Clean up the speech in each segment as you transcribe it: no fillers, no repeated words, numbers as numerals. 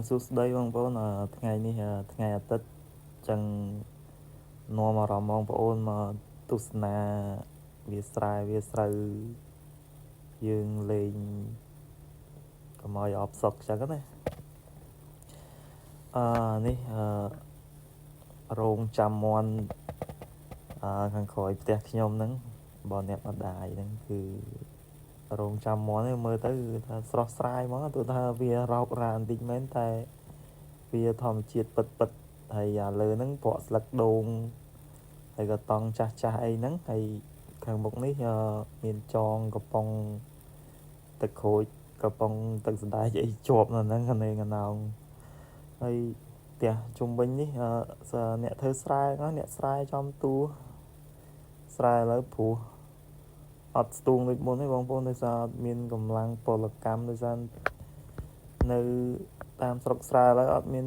សួស្តីបងប្អូនថ្ងៃនេះថ្ងៃអាទិត្យចឹងនាំអារម្មណ៍បងប្អូនមកទស្សនាវាស្រែវាស្រូវយើងលេងកុំឲ្យអបសុកចឹងណាអឺនេះអឺរោងចាំមន់ខាងក្រោយផ្ទះខ្ញុំហ្នឹងបើអ្នកម្ដាយហ្នឹងគឺរោងចាំមន់ហ្នឹងមើលទៅគឺថាស្រស់ស្រាយហ្មងទោះថាវារោគរាបន្តិចមែនតែវាធម្មជាតិពិតពិតហើយអាលើហ្នឹងប្រក់ស្លឹកដូងហើយក៏តង់ចាស់ចាស់អីហ្នឹងហើយខាងមុខនេះមានចងកំប៉ុងទឹកក្រូចកំប៉ុងទឹកសណ្តែកអីជាប់នៅហ្នឹងកណេងកណោងហើយផ្ទះជុំវិញនេះអ្នកធ្វើស្រែអ្នកស្រែចំតួស្រែឥឡូវព្រោះអត់ស្ទូងដូចមុនទេបងប្អូនដោយសារអត់មានកម្លាំងពលកម្មដោយសារនៅតាមស្រុកស្រែឥឡូវអត់មាន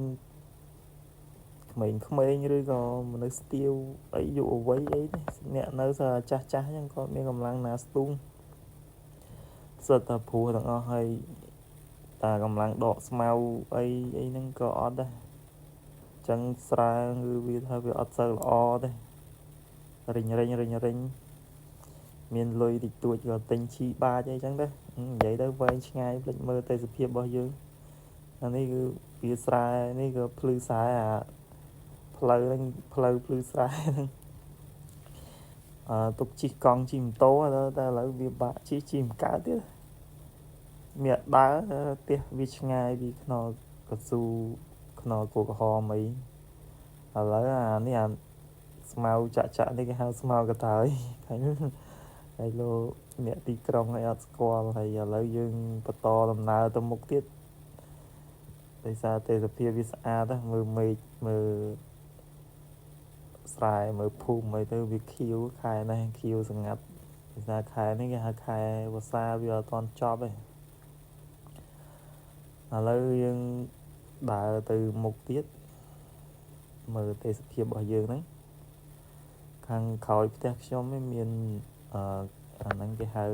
ក្មេងៗឬក៏មនុស្សស្ទាវអីយុវវ័យអីទេអ្នកនៅសារចាស់ចាស់អញ្ចឹងគាត់មានកម្លាំងណាស្ទូងសិតតែព្រោះទាំងអស់ហើយតាកម្លាំងដកស្មៅអីអីហ្នឹងក៏អត់ដែរអញ្ចឹងស្រែគឺវាថាវាអត់សូវល្អទេរិញរិញរិញរិញមានលុយតិចតួចក៏ទិញឈីបាចអីចឹងទៅនិយាយទៅវែងឆ្ងាយភ្លេចមើលទេសភាពរបស់យើងអានេះគឺវាស្រែនេះក៏ភ្លឺស្រែអាផ្លូវហ្នឹងផ្លូវភ្លឺស្រែហ្នឹងទុកជិះកង់ជិះម៉ូតូតែឥឡូវវាបាក់ជិះជិះមិនកើតទៀតមានដើរផ្ទះវាឆ្ងាយពីខ្នល់កស៊ូខ្នល់គោក្រហមអីឥឡូវអានេះអាស្មៅចាក់ចាក់នេះគេហៅស្មៅកតើយហើយហើយលោកអ្នកទីក្រុងឲ្យអត់ស្គាល់ហើយឥឡូវយើងបន្តដំណើរទៅមុខទៀតដោយសារទេសភាពវាស្អាតមើលមេឃមើលស្រែមើលភូមិអីទៅវាខៀវខែនេះខៀវស្ងាត់ដោយសារខែនេះគេហៅខែវស្សាវាអត់ទាន់ចប់ទេឥឡូវយើងដើរទៅមុខទៀតមើលទេសភាពរបស់យើងហ្នឹងខាងក្រោយផ្ទះខ្ញុំនេះមានអាហ្នឹងគេហៅ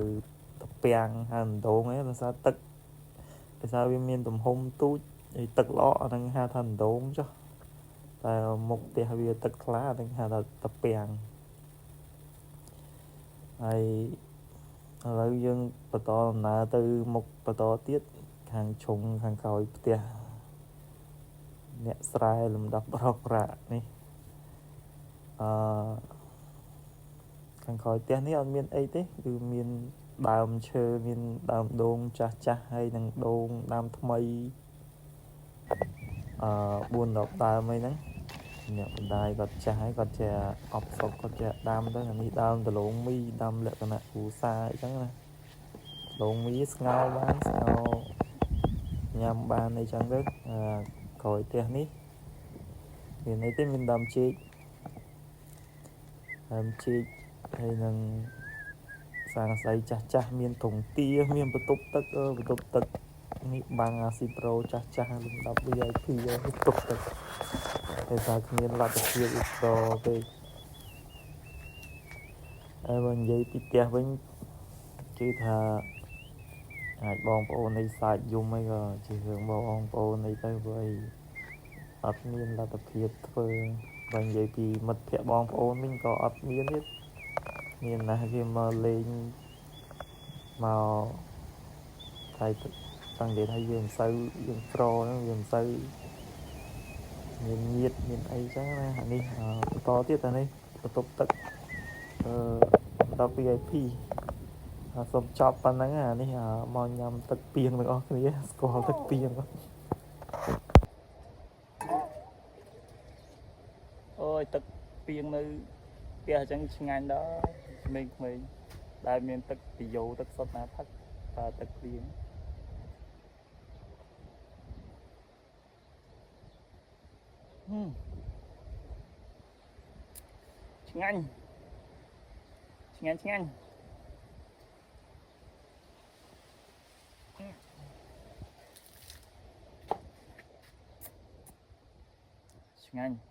តាពាំងហៅអណ្ដូងអីដោយសារទឹកដោយសារវាមានទំហំទូចហើយទឹកល្អអាហ្នឹងហៅថាអណ្ដូងចុះតែមុខផ្ទះវាទឹកថ្លាអាហ្នឹងហៅថាតាពាំងហើយឥឡូវយើងបន្តដំណើរទៅមុខបន្តទៀតខាងជ្រុងខាងក្រោយផ្ទះអ្នកស្រែលំដាប់រករ៉ានេះអឺខាងក្រោយផ្ទះនេះអត់មានអីទេគឺមានដើមឈើមានដើមដូងចាស់ចាស់ហើយនឹងដូងដើមថ្មី4 10ដើមអីហ្នឹងអ្នកបណ្ដាយគាត់ចាស់ហើយគាត់ជាអបសុកគាត់ជាដើមទៅអានេះដើមដលងមីដើមលក្ខណៈគ្រួសារអញ្ចឹងណាដលងមីស្ងោបានស្ងោញ៉ាំបានអីចឹងទៅក្រោយផ្ទះនេះមានអីទេមានដើមចេកដើមចេកហើយនឹងសាងសីចាស់ចាស់មានធុងទាមានបន្ទប់ទឹកបន្ទប់ទឹកនេះបាំងអាស៊ីប្រូចាស់ចាស់លំដាប់ VIP បន្ទប់ទឹកតែថាគ្មានលទ្ធភាពអ៊ីក្រពេកហើយបើនិយាយពីផ្ទះវិញគឺថាអាចបងប្អូននៃសាច់យំអីក៏ជារឿងបងប្អូនអីទៅព្រោះអីអត់មានលទ្ធភាពធ្វើបើនិយាយពីមិត្តភក្តិបងប្អូនវិញក៏អត់មានទៀតមានណាស់គេមកលេងមកថៃចង់និយាយថាយើងមិនសូវយើងក្រហ្នឹងវាមិនសូវមានញាតមានអីចឹងណាអានេះបន្តទៀតអានេះបន្ទប់ទឹកអឺដល់ VIP សូមចប់ប៉ុណ្ណឹងអានេះមកញ៉ាំទឹកពីងទាំងអស់គ្នាស្គាល់ទឹកពីងអូយទឹកពីងនៅផ្ទះអញ្ចឹងឆ្ងាញ់ដល់ក្មេងៗដែលមានទឹកពីយោទឹកសុទ្ធណាផឹកតើទឹកភ្លៀងឆ្ងាញ់ឆ្ងាញ់ឆ្ងាញ់ឆ្ងាញ់